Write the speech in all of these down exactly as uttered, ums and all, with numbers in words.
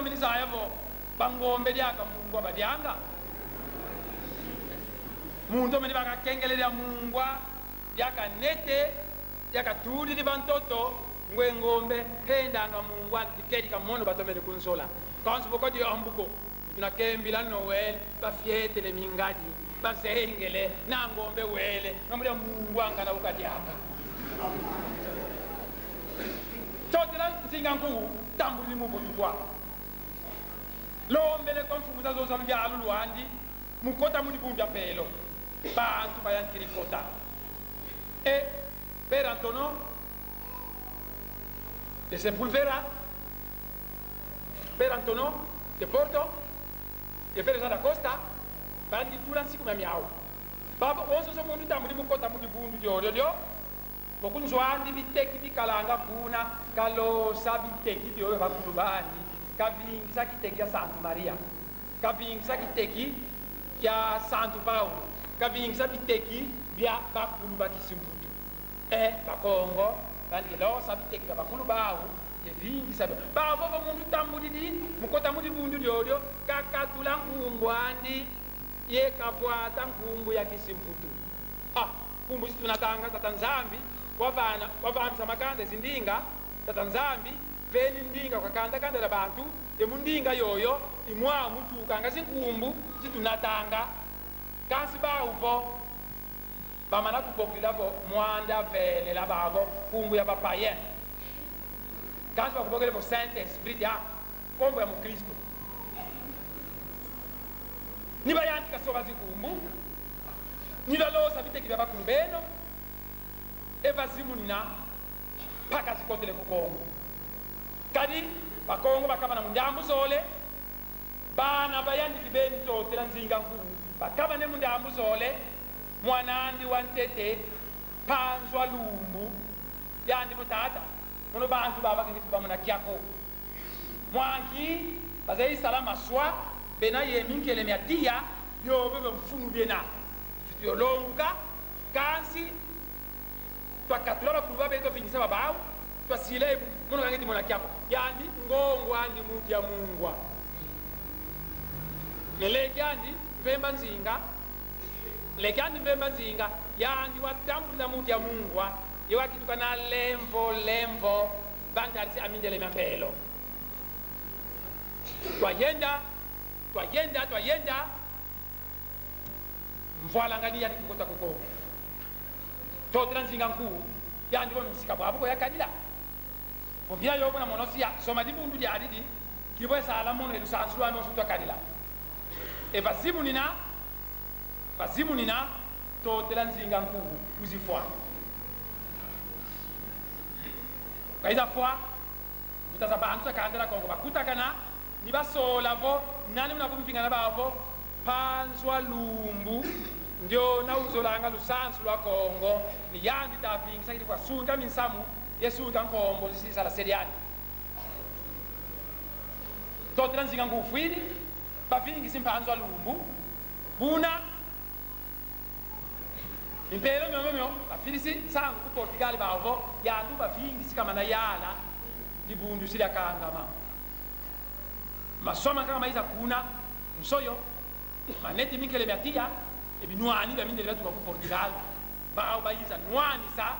meni zaya vo bangombe diaka mungwa badianga? Muntu meni baka kengele dia mungwa, diaka nete, diaka tudidi va ntoto, ngwe ngombe kendanga mungwa, dikedi ka mono batomene kunzola. Kansi vo ka diambu ko, tuna kembila Noël, bafietele mingadi, bazengele, na ngombe wele, na mudia mungwa ngana ukadiaka. Ntotela Nzinga Nkuwu tambudidi mu butukwa. Lombele kwa mfumu zazonso za luyalu lwandi, mu kota mu dibundu dia mpelo. Bantu bayantikidi kota. E Père Antonio de Sepúlveda, Père Antonio de Porto, e Père Jean da Costa, bayantikidi tula nsiku mia miau. Babo, wonso so muntu tambudi mu kota mu dibundu diodio dio, vo ku nzo andi biteki bikalanga kuna, kalosa biteki bio bakulu bandi, kavingisa kiteki kia Santu Maria, kavingisa kiteki kia Santu Paulo, kavingisa biteki bia bakulu ba kisi Mputu. E, Bakongo, bandi ke losa biteki bia bakulu bau, ye vingisa bio. Babo vo muntu tambudidi mu kota mu dibundu diodio, kakatula nkumbu andi, ye kavwata nkumbu ya kisi Mputu. Ah, nkumbu zi tunatanga, Tata Nzambi wavana, wavambisa makanda zindinga, Tata Nzambi veni ndinga kwa kanda kanda dia bantu, ye mu ndinga yoyo, i mwa mutukanga zinkumbu zi tunatanga. Kansi bau vo bamana kubokila vo Mwanda Velela, babo nkumbu ya ba païen. Kansi bakubokele vo Saint-Esprit, dia nkombo ya mukristo. Ni bayantika soba zinkumbu, ni balosa biteki bia bakulu beno, e vazimunina, mpaka zikotele ku Kongo. Kadi Bakongo bakabana mu ndambu zole, bana bayandiki beni Ntotela Nzinga Nkuwu bakabane mu ndambu zole, mwan'andi wa ntete, Mpanzu a Lumbu, yandi vo: Tata, mono bantu baba keni kubamona kiaku. Mwa nki bazeyi sala maswa, bena ye minkele mia tiya, yo bebe mfunu biena. Fitu yo longuka, kansi twakatula bakulu ba beto, vingisa ba bau, twasila ebu, mono ka ngeti mona kiaku. Yandi ngongo andi mutu ya mungwa. Ne leki andi Mvemba Nzinga, leki andi Mvemba Nzinga, yandi watambudila mutu ya mungwa, ye wakituka na lemvo, lemvo, bantadisi a mindele mia mpelo. Twayenda, twayenda, twayenda. Mvwalangani yandi kukota ku Kongo. Ntotela Nzinga Nkuwu, yandi vo: Nsika bwabu ko yakadila. Vo mpila yo buna mono si ya soma dibundu diadidi, kivo yasala mono e lusansu lwami mosi twakadila. E vazimunina, vazimunina, Ntotela Nzinga Nkuwu wizi fwa. Kayiza fwa, mbuta za bantu za kanda dia Kongo bakutakana, ni basola vo nani muna kumvingana bau vo Mpanzu a Lumbu, ndiona uzolanga lusansu lwa Kongo, ni yandi ta vingisa kidi kwa sunga minsamu, ye sunga nkombo zisisala se diandi. Ntotela Nzinga Nkuwu fwidi, bavingisi Mpanzu a Lumbu, buna mpelo mio mio mio, bafidisi nsangu ku Portugal, bau vo yandi bavingisi kamana yala, dibundu si diakangama. Maswa mankaka mayiza kuna, nsoyo, maneti minkele mia tiya, e binwani bia mindele biatuka ku Portugal, bau bayiza nwanisa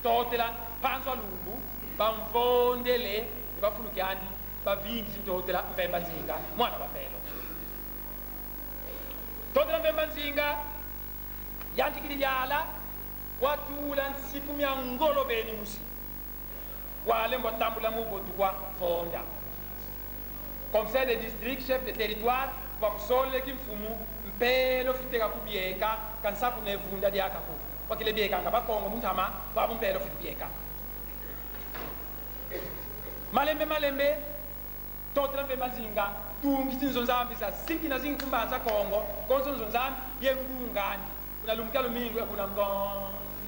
Ntotela Mpanzu a Lumbu, bamvondele, e bafulu kiandi, bavingisi Ntotela Mvemba Nzinga, mwana wa mpelo. Ntotela Mvemba Nzinga yantikidi yala, watula nsiku mia ngolo beni musi. Walembo tambula mu butukwa, fonda. Commissaire de district, chef de territoire, wakusolele kimfumu, mpelo fwete kubieka, kansi kuna e vunda diaka ko. Wakele biekanga Bakongo mu ntama, bwabu mpelo fwete bieka. Malembe, malembe, Ntotela Mvemba Nzinga tungisi nzo Nzambi zazingi na zingi ku Mbanza Kongo, konso nzo Nzambi ye ngunga andi. Kuna lumbu kia lumingu, e kuna ngo,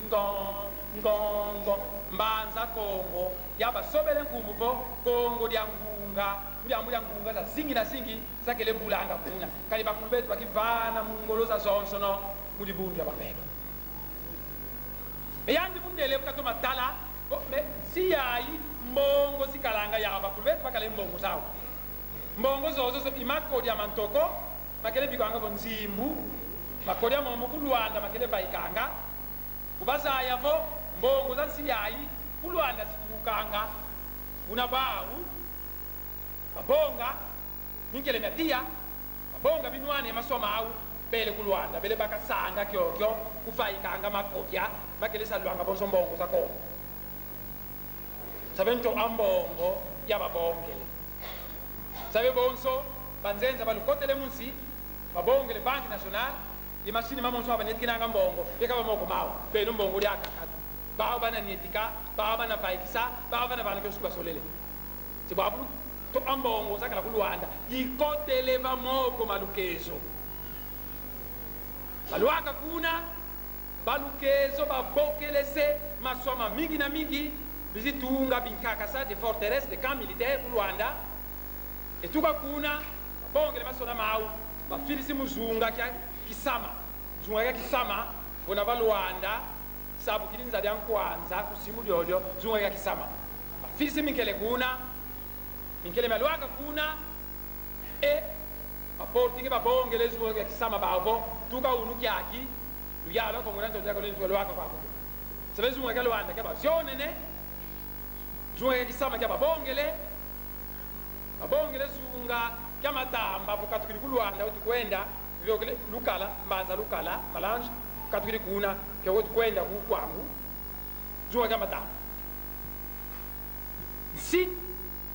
ngo, ngo, ngo. Mbanza Kongo yabasobele nkumbu vo Kongo dia Ngunga, mu diambu dia ngunga zazingi na zingi zakele bulanga kuna. Kadi bakulu beto bakivana mu ngolo zazonsono mu dibundu dia bamelo. E yandi mundele bu katoma tala, vo, mais nsi yayi mbongo zikalanga ya bakulu beto bakala ye mbongo zau. Mbongo zozo zo i makodia ma ntoko makele bikanga vo nzimbu, makodia momo ku Luanda makele vaikanga. Kubazaya vo mbongo za nsi yayi ku Luanda zitukanga. Kuna bau babonga minkele mia tiya, babonga binwana ye maswa mau, bele ku Luanda, bele baka sanga kiokio, kuvaikanga makodia makele salwanga bonso mbongo za Kongo. Sabe nto a mbongo ya babongele. Sabe bonso banzenza balukotele mu nsi, babongele Banque Nationale, ye masini mamonso abanetikinanga mbongo, ye ka ba moko mau, beno mbongo diaka katu. Bau bana nietika, bau bana vaikisa, bau bana vana kiosu basolele. Si bwabu nto a mbongo zakala ku Luanda, ikotele va moko ma Lukezo. Balwaka kuna, ba Lukezo babokele se maswa mamingi na mingi, bizi tunga binkakasa, des forteresses, des camps militaires ku Luanda. E tuka kuna, babongele masona mau, bafidisi mu zunga kia Kisama. Zunga kia Kisama, vona va Luanda, sabu kidi nzadi a nkwanza, ku simu diodio, zunga kia Kisama. Bafidisi minkele kuna, minkele mialwaka kuna, e, ba Portugais babongele zunga kia Kisama bau vo, tuka unu kiaki, luyala Kongo dia Ntotila kole tuka lwaka kwaku. Sabe zunga kia Luanda kia bazionene, zunga kia Kisama kia babongele, babongele zunga kia Matamba, vo katukidi ku Luanda, oti kwenda, viokele Lukala, Mbanza Lukala, Malange, katukidi kuna, kia oti kwenda ku Kwangu, zunga kia Matamba. Nsi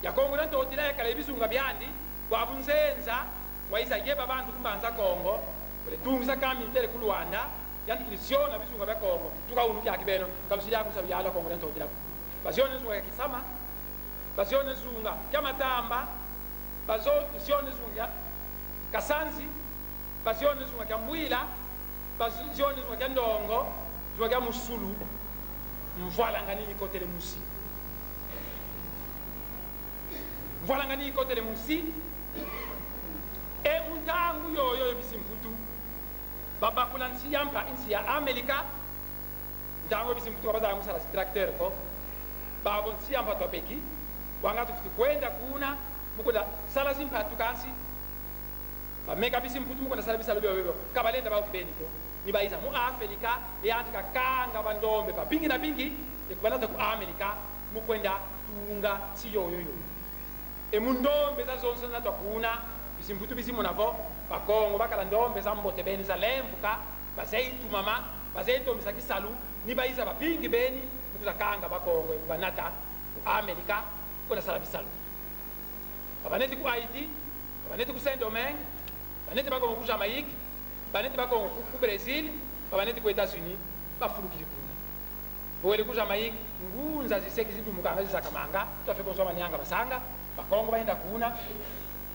ya Kongo dia Ntotila yakala ye bizunga biandi, bwabu nzenza wayiza yeba bantu ku Mbanza Kongo, kule tungisa camp militaire ku Luanda, yandi kidi ziona bizunga bia Kongo, tuka unu kiaki beno, ka lusidi aku sa luyala Kongo dia Ntotila ko. Baziona zunga kia Kisama, baziona zunga kia Matamba, bazo-, ziona zunga kia Kasanzi, baziona zunga kia Mbwila, baziona zunga kia Ndongo, zunga kia Musulu, mvwalangani ikotele mu nsi. Mvwalangani ikotele mu nsi. E mu ntangu yoyo yo bisi Mputu babakula nsi ya mpa-, nsi ya Amerika. Ntangu bisi Mputu ka bazaya mu sala zi tracteur ko. Bau vo nsi ya mpa twabeki, wanga tufweti kwenda kuna, mu kwenda sala zimpatu kansi. Bameka bisi Mputu mu kwenda sala bisalu biobio. Ka balenda bau kibeni ko. Ni bayiza mu Afrika, e yantika kanga bandombe babingi na bingi, ye kubanata ku Amerika, mu kwenda tunga nsi yoyo yo. E mu ndombe zazonso natwa kuna, bisi Mputu bizi mona vo, Bakongo bakala ndombe za mbote beni, zalemvuka, bazeyi tumama, bazeyi tombisa kisalu, ni bayiza babingi beni, mu kwiza kanga Bakongo, ye kubanata ku Amerika, kwenda sala bisalu. Babaneti ku Haïti, babaneti ku Saint-Domingue, baneti Bakongo ku Jamaïque, baneti Bakongo ku, ku Brésil, babaneti ku États-Unis, bafulukidi kuna. Vo wele ku Jamaïque, ngunza ziseki zidumukanga, zisakamanga, tout à fait bonso Manianga basanga, Bakongo bayenda kuna.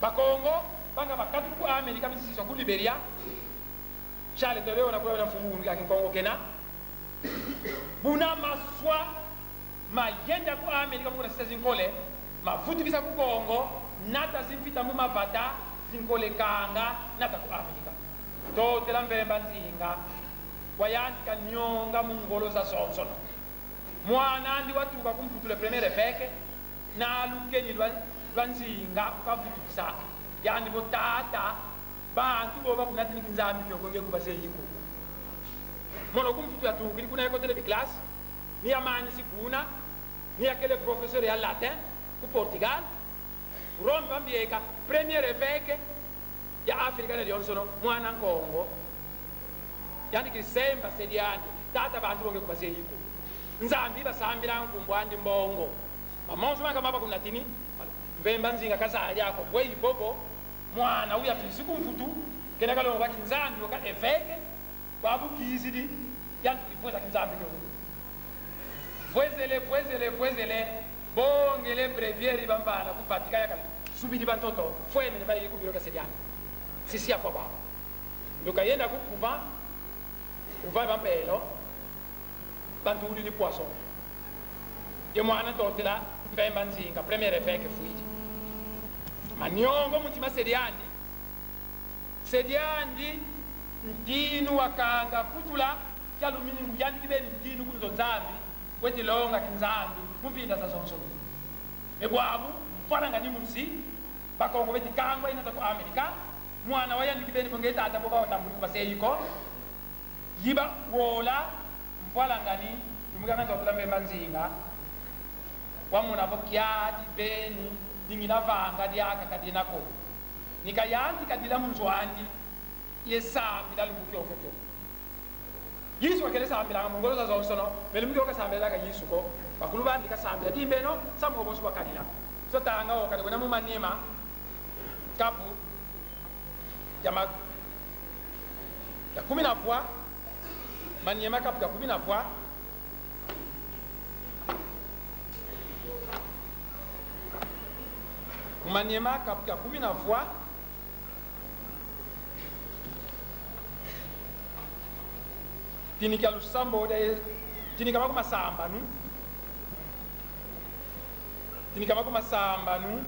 Bakongo banga bakatuka ku Amerika, bizi siswa ku Liberia. Charles Taylor, wuna kula wuna mfumu wunu ya Kikongo kena. Buna maswa mayenda ku Amerika mu kuna sisa zinkole, mavutukisa ku Kongo, nata zimvita mu mavata, zinkole kanga, nata ku Amerika. Ntotila Mvemba Nzinga wayantika nionga mu ngolo zazonsono. Mwana andi watuka ku Mputu, le premier évêque, na lukeni lwa, lwa Nzinga, ukavutukisa. Yandi vo: Tata, bantu bo bakunatini kinzambi kiokio nge kubazeyi ko. Mono ku Mputu yatukidi, kuna yakotele bi classe, ni yamanisi kuna, ni yakele professeur ya latin ku Portugal. Rome bambieka premier évêque ya Afrika na dionsono, mwana Nkongo. Yandi kidi semba se diandi: Tata, bantu bo nge kubazeyi ko. Nzambi basambila nkumbu andi mbongo. Mamonso maka maba kunatini, Mvemba Nzinga kazaya diaka ko, bwe i bobo, mwana uya fisi ku Mputu, kena kalonga kinzambi, waka évêque, bwabu kizidi, yandi kivweza kinzambi kio. Vwezele, vwezele, vwezele, bongele breviaire bambala ku Vatican, yakala subidi bantoto, fwemene bayi ku biro ka se diandi. Sisi yafwa bwabu. Yo kayenda ku couvent, couvent bampelo, bantudidi poisson. Ye mwana Ntotila Mvemba Nzinga, premier évêque, fwidi. Maniongo mu ntima se diandi, se diandi, ntinu wakanga kutula kia lumingu, yandi kibeni ntinu ku nzo Nzambi, weti longa kinzambi mu mvinda zazonso. E bwabu, mvwalangani mu nsi, Bakongo beti kangwa, yina ta ku Amerika. Mwana wa yandi kibeni vo nge tata, bo ba watambudi ku baseyi ko. Yiba wola, mvwalangani, lumbu kiakaka Ntotela Mvemba Nzinga wamona vo kiadi beni, dingila vanga diaka ka diena ko. Ni ka yandi kadila mu nzo andi, ye sambila lumbu kiokio. Yesu kakele sambilanga mu ngolo zazonsono, mais lumbu kiokio kasambila diaka Yesu ko. Bakulu bandi kasambila, dimbeno, samu bonso bwakadila. So tanga wo, kadi wena mu Maniema, kapu ya ma-, ya kumi na vwa, Maniema kapu ya kumi na vwa, Maniema kapu ya kumi na vwa, tini kia lusambodi, tini kia makumasambanu, tini kia makumasambanu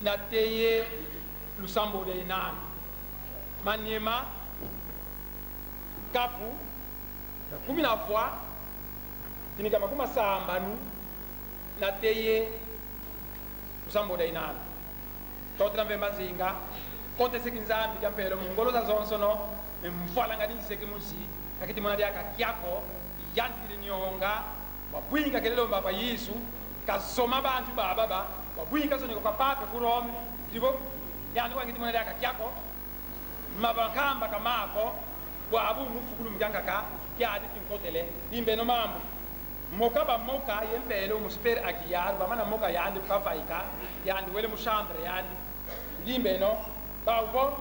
nate ye lusambodi ye nani. Maniema, kapu ya kumi na vwa, tini kia makumasambanu nate ye lusambodi ye nani. Ntotela Mvemba Nzinga, kotese kinzambi kia mpelo mu ngolo zazonsono, mvwalangani nsi ye kimusi, kaketi mona diaka kiau ko, yantikidi nionga, bwa bwingi kakele lomba kwa Yesu, kazoma bantu baba ba, bwa bwingi kasoneka kwa Pape ku Rome, dibo, yandi kwa keti mona diaka kiau ko, ma bankamba ka ma ko, bwabu mu fukulu mu kiankaka, kiadi kinkotele, dimbeno mambu. Moka bamoka ye mpelo mu Père Aguiar, bamana moka yandi, bu kavaika, yandi wele mu chambre yandi. Dimbeno, bau vo,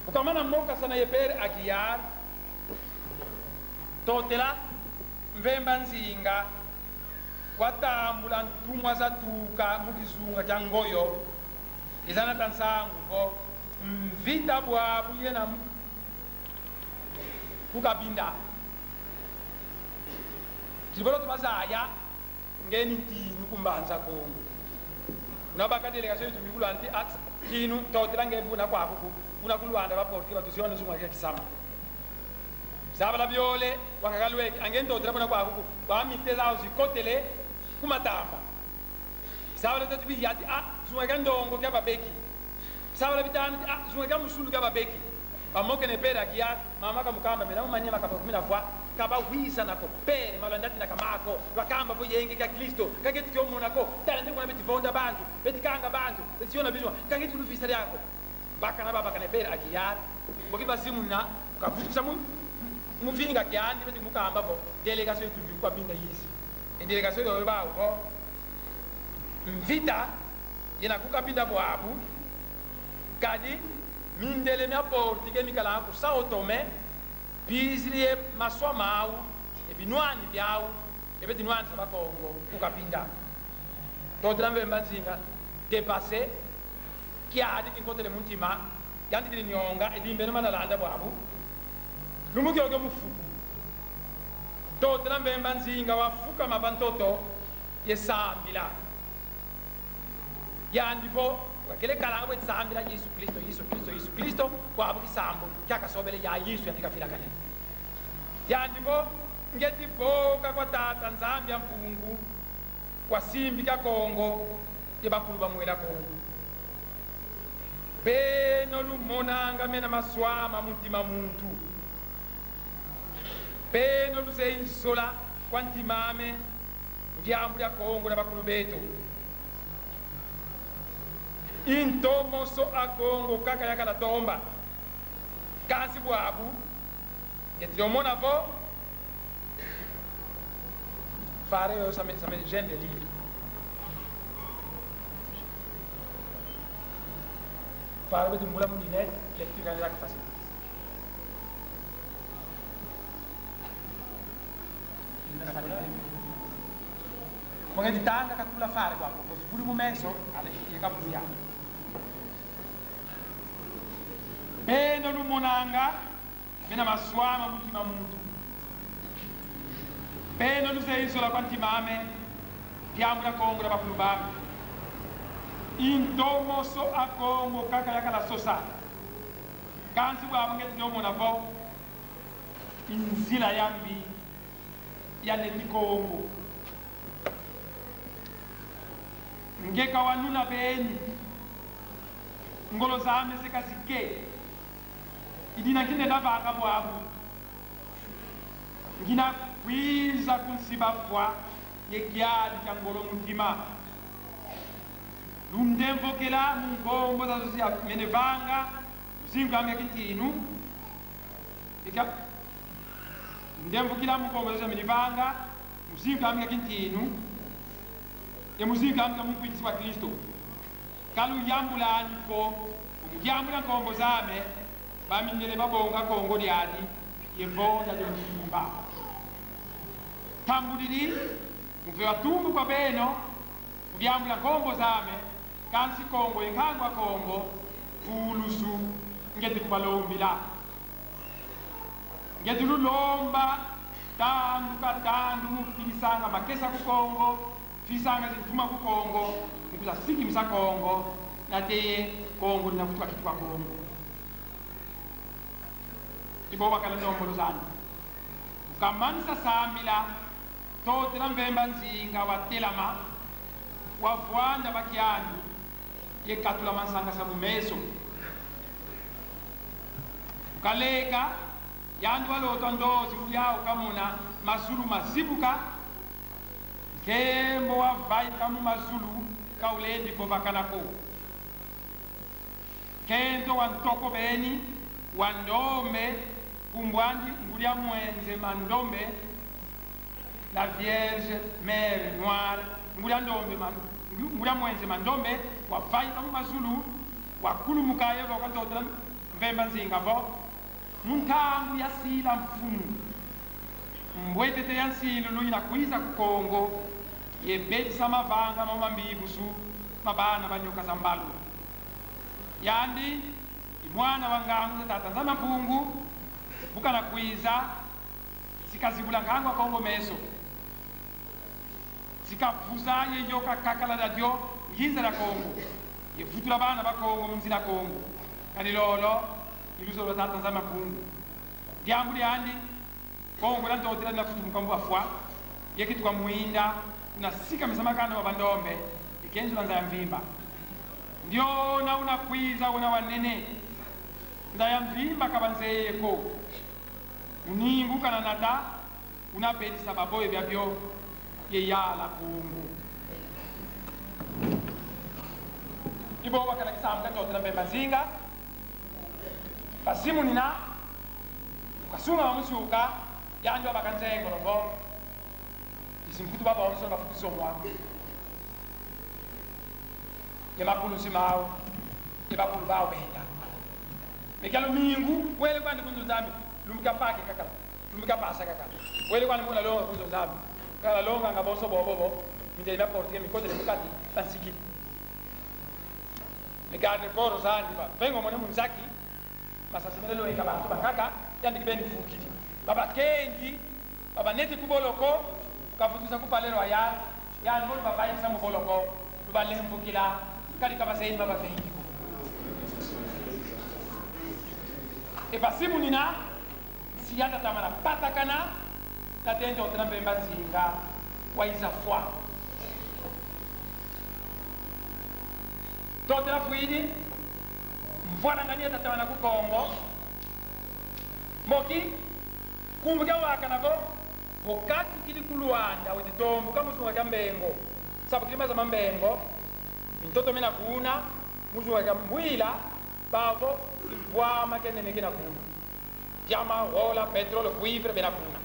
bu kamana mokasana ye Père Aguiar, Ntotela Mvemba Nzinga watambula ntumwa zatuka mu kizunga kia Ngoyo, ye zanata nsangu vo mvita bwabu yena m-, ku Cabinda. Kibolo tubazaya, nge ni Ntinu ku Mbanza Kongo. Una baka délégation yitu mikulu anti at, Ntinu, Ntotela nge buna kwaku ku, kuna ku Luanda ba portugais batuziona zunga kia kisama. Zabala biole, wakaka lweke, a nge Ntotela buna kwaku ku, ba mite zau zikotele ku Matamba. Zabala tatu bi yati, a, zunga kia Ndongo kia babeki. Zabala bitanu ti, a, zunga kia Musulu kia babeki. Bamokene Père Aguiar, mama kamukamba, mena mu Maniema kapu ya kumi na vwa, ka bawisana ko, Père, malanda tina ka ma ko, lwakamba vo yenge kia Kristo, ka keti kio mona ko, tala nde kuna beti vonda bantu, beti kanga bantu, beti yona bizwa, ka keti luvisa diaka ko. Bakana babakana Père Aguiar, mbo ki bazimuna, kavutusa mu, mu vinga kiandi, beti mukamba vo, délégation yitu mbi kwa Cabinda yizi. E délégation yoyo bau vo, mvita yena ku Cabinda bwabu, kadi mindele mia portugais mikalanga ku São Tomé, bizidi ye maswa mau, ye binwani biau, ye beti nwanisa Bakongo ku Cabinda. Ntotela Mvemba Nzinga, dépassé, kiadi kinkotele mu ntima, yantikidi nionga, e dimbeno mana landa bwabu. Lumbu kiokio mu fuku, Ntotela Mvemba Nzinga wafukama va ntoto, ye sambila. Yandi vo, wakele kalanga bwe sambila Yesu Kristo, Yesu Kristo, Yesu Kristo, bwabu kisambu kia kasobele ya Yesu yandi kafilakane. Yandi vo, ngieti boka kwa Tata Nzambi a Mpungu, kwa Simbi kia Kongo, ye bakulu ba Mwela Kongo. Beno lumonanga mena maswama mu ntima muntu. Beno luzeyi nzola kwa ntima ame mu diambu dia Kongo na bakulu beto. I ntomoso a Kongo kaka yakala tomba. Kansi bwabu, ngieti mona vo, Fara yo, ça me, ça me gêne de lire. Fara beti mbula mu lunette, lecture ka nzaka facile. Mbo ngieti tanga katula Fara kwa, kwa, kwa, buli mu meso, ale, ye ka buya. Beno lumonanga mena maswama mu ntima muntu. Beno luzeyi nzola kwa ntima ame, diambu dia Kongo dia bakulu bame. I ntomoso a Kongo kaka yakala sosa. Kansi bwabu ngieti mona vo, i nzila ya mbi ya neti Kongo. Nge kawanuna beni, ngolo zame se kazike. I dina nki ndenda vanga bwabu? Ngina kwiza ku nsi bafwa ye kiadi kia ngolo mu ntima. Lundemvokela mu nkombo zazo ziamene vanga, mu zingu ame kintinu. Ika, ndemvokela mu nkombo zazo ziamene vanga, mu zingu ame kintinu, ye mu zingu ame mu nkwikisi wa Kristo. Ka luyambulani ko, mu diambu dia nkombo zame, bamindele babonga Kongo diadi, ye vonda dio mvimba. Tambudidi, mu veva tumbu kwa beno, mu diambu dia nkombo zame, kansi Kongo ye nkangu a Kongo, vulusu, ngieti kubalombila. Ngieti lulomba, tandu ka tandu, mu fidisanga makesa ku Kongo, fidisanga zintuma ku Kongo, mu kwiza sikimisa Kongo, nate ye Kongo dina vutuka kituka Kongo. I bo bakala ndombolo zani. Mu kamanisa sambila, Ntotela Mvemba Nzinga watelama, wavwanda ba kiandi, ye katula mansanga sa mu meso. Kaleka, yandi walota ndozi, mu diau kamona mazulu mazibuka, nkembo wavaika mu mazulu, ka ulendi vovakana ko. Nkento wa ntoko beni, wa ndombe, nkumbu andi Ngudi a Mwenze Mandombe, la Vierge Mère Noire, Ngudi a Ndombe Man-, Ngudi a Mwenze Mandombe, wavaika mu mazulu, wakulumuka ye vo kwa Ntotela Mvemba Nzinga vo: Mu ntangu yasila mfumu, mbwetete ya nsilulu ina kwiza ku Kongo, ye betisa mavanga ma mambibusu ma bana ba nyoka za mbalu. Yandi i mwana wa ngangu za Tata Nzambi a Mpungu, bu kana kwiza, si kazibula nkangu a Kongo meso. Si kavuza ye yoka kakala dia dio nginza dia Kongo, ye vutula bana ba Kongo mu nzila Kongo. Kadi lolo, i luzolo lwa Tata Nzambi a Mpungu. Diambu diandi, Kongo dia Ntotela dina futumuka mu bafwa, ye kituka mwinda, una sikamisa makanda ma bandombe, ye kenzula nza ya mvimba. Ndiona una kwiza, una wanene. Nza ya mvimba ka banzeye ko. Muningu kana nata, una bedisa baboy biabio, ye yala Kongo. I bo bakala kisambu kia Ntotela Mvemba Nzinga, basimunina, kasunga ba musuka, yandi wabaka nzengolo vo: Bisi mputu babonso bafutu somwa. Ye makulu si mau, ye bakulu bau benda. Mekalo mingu, wele kwandi ku nzo Nzambi, lumbu kia Pake kakala, lumbu kia Pasa kakala. Wele kwandi muna longa ku nzo Nzambi. Kala longanga bonso bobo bo, mindele mia porte mikotele mu kati, bansikidi. Me garde corps zandi ba vengo mone mu nzaki, masasi mene lweka bantu bankaka, yandi kibeni vukidi. Babakengi, babanete ku boloko, kavutisa ku Palais Royal, yandi mo lubavaikisa mu boloko, lubalembukila, kadi ka bazeyi ma bavengi ko. E basimunina, nsi yatatamana patakana, nate Ntotela Mvemba Nzinga wayiza fwa. Ntotela fwidi, mvwalangani yatatamana ku Kongo. Moki, nkumbu kia wakana vo, vo katukidi ku Luanda, weti tombuka mu zunga kia Mbengo, sabukidi maza ma Mbengo, mintoto mena kuna, mu zunga kia Mbwila, bavo, kimvwama kia nene kena kuna. Diamant, wolo, pétrole, cuivre, bena kuna.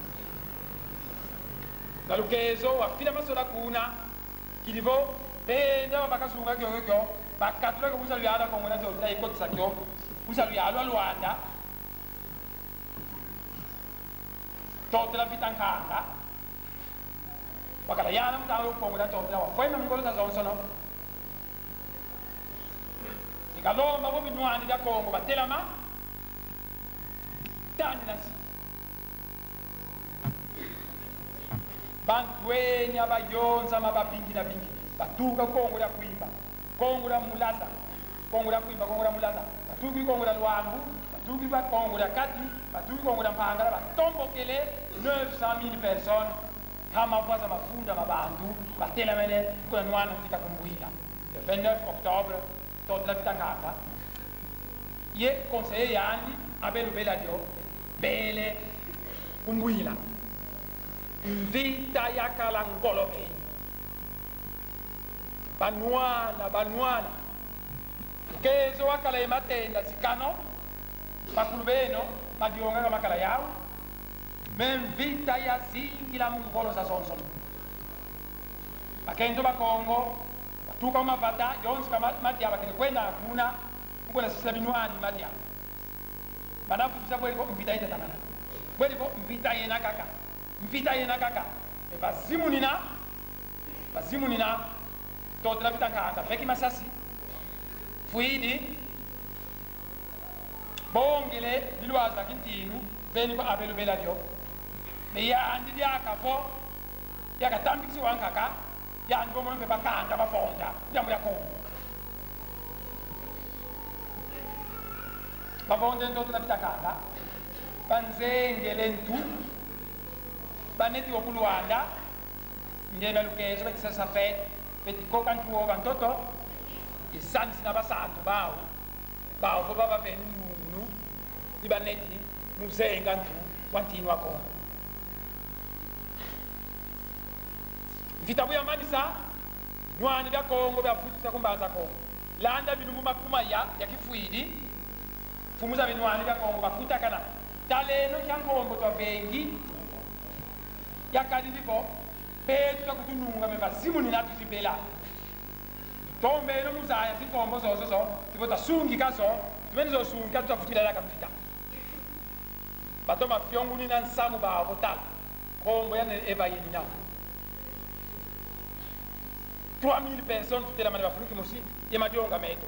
Na Lukezo, wafila masoda kuna, kidi vo, benda babaka zunga kiokio, bakatula kio, kwiza luyala Kongo dia Ntotela, ye kotisa kio, kwiza luyala Luanda. Ntotela Vita Nkanga, wakala yala mu ntangu yo Kongo dia Ntotela, wafwema mu ngolo zazonsono. I kalomba vo binwani bia Kongo batelama, tanina nsi. Bantu eni bayonzama, babingi na bingi, batuka Kongo dia Kwimba, Kongo dia Mulaza, Kongo dia Kwimba, Kongo dia Mulaza, batuki Kongo dia Luangu, batuki ba Kongo dia Kati, batuki Kongo dia Mpangala, batombokele neuf cent mille personnes, nkama vwa za mafunda ma bantu, batelamene, kuna nwana mvita ku Mbwila. Le vingt-neuf octobre, ntoto na vita nkanga, ye conseiller yandi, Abel Beladio, bele kumbwila. Mvita yakala ngolo beni. Banwana, banwana. Lukezo wakala ye matenda, sikano, makulu beno, madionga ka makala yau. Mais mvita yazingila mu ngolo zazonsono. Bakento ba Kongo batuka mu mavata, yonso ka ma-, madia bakele kwenda kuna, mu kwenda sisila binwani madia. Bana vutuka bwele vo mvita itatamana. Bwele vo mvita yena kaka. Mvita yena kaka. Mais bazimunina, bazimunina, ntoto na vita nkanga, beki masasi, fwidi, bongele bilwazi bia kintinu, beni kwa Abel Beladio. Mais yandi diaka vo, diaka tambikisi wankaka, yandi vo mono mpe bakanga, bavonda diambu dia Kongo. Bavonda ntoto na vita nkanga, banzengele ntu, baneti wo ku Luanda, ndembe ya Lukezo, beti sasa fête, beti koka ntu wo va ntoto, isanisina basantu bau, bau vo baveni ndungunu, i baneti mu zenga ntu wa ntinu wa Kongo. Mvita bu yamanisa, binwani bia Kongo biavutukisa ku Mbanza Kongo. Landa bilumbu makumi maya ya kifwidi, mfumu za binwani bia Kongo bakutakana. Taleno kia nkombo twavengi, yakadidi vo, beto twakutununga, mais bazimunina, tuzibela. Tombeno mu zaya zinkombo zozo zo, ti vo twasungika zo, tumene zo sungika, tutavutwila diaka mvita. Batoma fiongunina nsamu bau vo tala, nkombo ya nene eva yinina. Trois mille personnes tutelamane va fulu kimosi, ye madionga meto.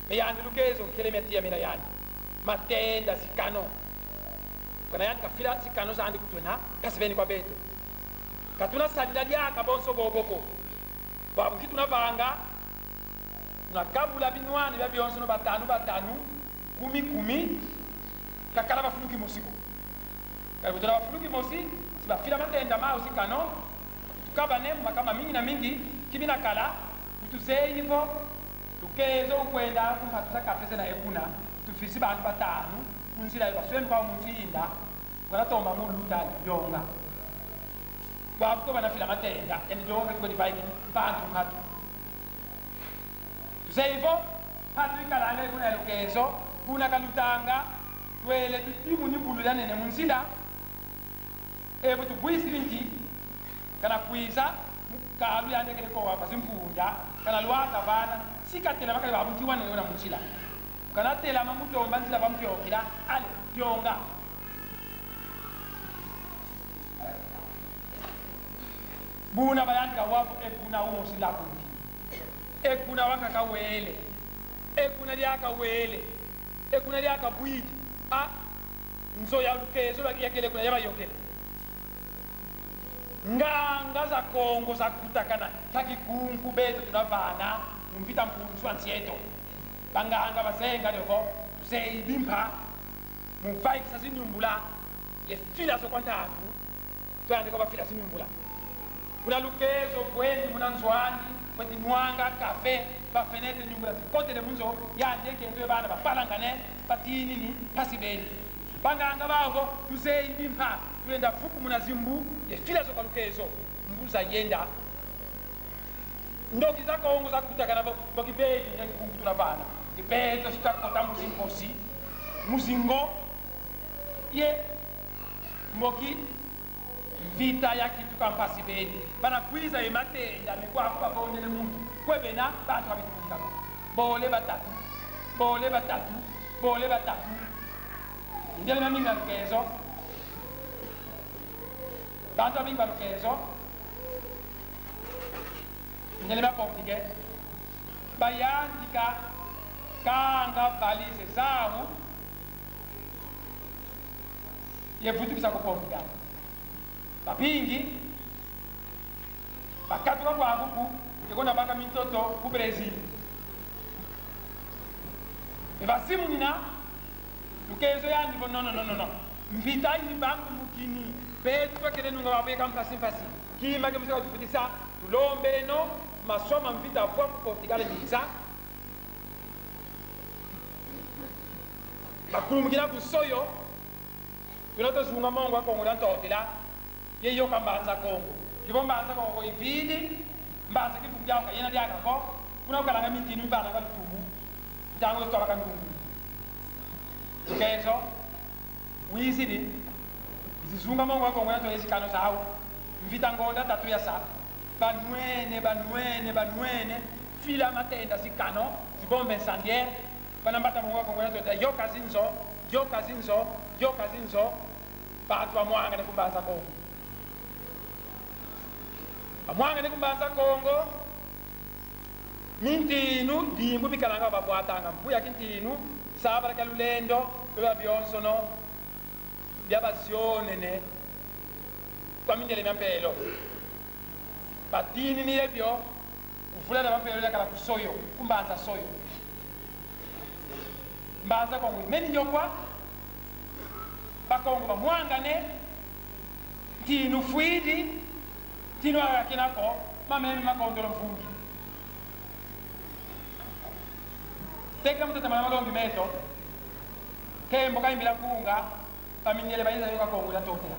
Mais yandi Lukezo nkele mia tiya mina yandi. Matenda, sikano. Kana yandi kafila sikano zandi ku twena, mpasi beni kwa beto. Ka tuna sadila diaka bonso bobo ko. Bwabu nki tuna vanga, tuna kabula binwani bia bionsono batanu batanu, kumi kumi, kakala va fulu kimosi ko. Kadi bu tuna va fulu kimosi, si bafila matenda mau, sikano, tukabane mu makama mingi na mingi, ki bina kala, bu tuzeyi vo, Lukezo ukwenda ku mpatu za café zena ye kuna, tufisi bantu batanu, mu nzila yo baswemi kwau mu nsinda, kana tomba mu luta dionga. Bwabu ko bana fila matenda, yandi dionga kwe divaiki, bantu nkatu. Tuzeyi vo, mpatu ikalanga kuna ya Lukezo, kuna kalutanga, twele tudimuni bulu dia nene mu nzila, evo tubwisidi nti, kana kwiza, mu kalu yandi kele ko wa kwa zimpunda, kana lwaka vana, si katelama kale bwabu nti wa nene wena mu nzila. Kana telama mu tomba nzila kwa mpiokila, ale, dionga. Buna bayantika wa vo e kuna umosi lakundi. E kuna wankaka wele. E kuna diaka wele. E kuna diaka bwidi. A, nzo ya Lukezo ya, yakele kuna, yabayokele. Nganga za Kongo zakutakana, ka kikunku beto tuna vana, mu mvita mpulusu a nsi eto. Banganga bazenga dio vo, tuzeyi bimpa, mu vaikisa zinyumbula, ye fila zo kwa ntangu, twayandi ko bafila zinyumbula. Kuna Lukezo vwendi muna nzo andi, kweti nwanga café, ba fenêtre, nyumbula zikotele mu nzo, yandi ye nkento ye bana bapalangane, batinini, mpasi beni. Banganga bau vo, tuzeyi bimpa, tulenda vukumuna zimbu, ye fila zo kwa Lukezo. Mbu zayenda. Ndoki za Kongo zakutakana vo, mboki beto, nge kunku tuna vana. Nge beto si twakota mu zinkosi, mu zingo, ye mboki mvita yakituka mpasi beni. Bana kwiza ye matenda, mais kwaku bavondele muntu. Kwe bena, bantu ka beti monika ko. Bole batatu, bole batatu, bole batatu. Mindele mia mingi mia Lukezo. Bantu ba mingi ba Lukezo, mindele mia Portugais, bayantika kanga valise zau, ye vutukisa ku Portugal. Babingi bakatuka kwaku ku, ye kwenda baka mintoto ku Brésil. Mais bazimunina, Lukezo yandi vo: "Non, non, non, non, non. Mvita ini bangu mukini. Beto twakele nunga bwabu ye ka mpasi mpasi. Kima ke musaka tufutisa, tulombeno, Maswa ma mvita vwa ku Portugal miza. Bakulumukina ku Soyo. Tuna tuzunga mongo a Kongo dia Ntotela, ye yoka Mbanza Kongo. Kivo Mbanza Kongo ividi, mbanza kivumu diau ka yena diaka ko, kuna kukalanga mintinu mivana ka lutumu, ntangu yo twabaka ndungu. Tukezo, wizidi, zizunga mongo a Kongo dia Ntotela ye zikano zau, mvita ngonda tatu yasa, banwene, banwene, banwene, fila matenda zikano, zibombe incendiaire, bana mbata mongo a Kongo dia Ntotela, yoka zinzo, yoka zinzo, yoka zinzo, bantu bamwangane ku Mbanza Kongo. Bamwangane ku Mbanza Kongo, mintinu, dimbu mikalanga bavwatanga. Mvu ya kintinu, sabala kia lulendo, bia bionsono, bia bazionene, kwa mindele mia mpelo. Batinini ye bio, ku vula dia bampelo diakala ku Soyo, ku Mbanza Soyo. Mbanza Kongo imeni yokwa, Bakongo bamwangane, ntinu fwidi, ntinu aya kena ko, mameme makondolo mvungi. Teka mu tatamana malongi meto, kembo ka imbila nkunga, bamindele bayiza yoka Kongo dia Ntotela.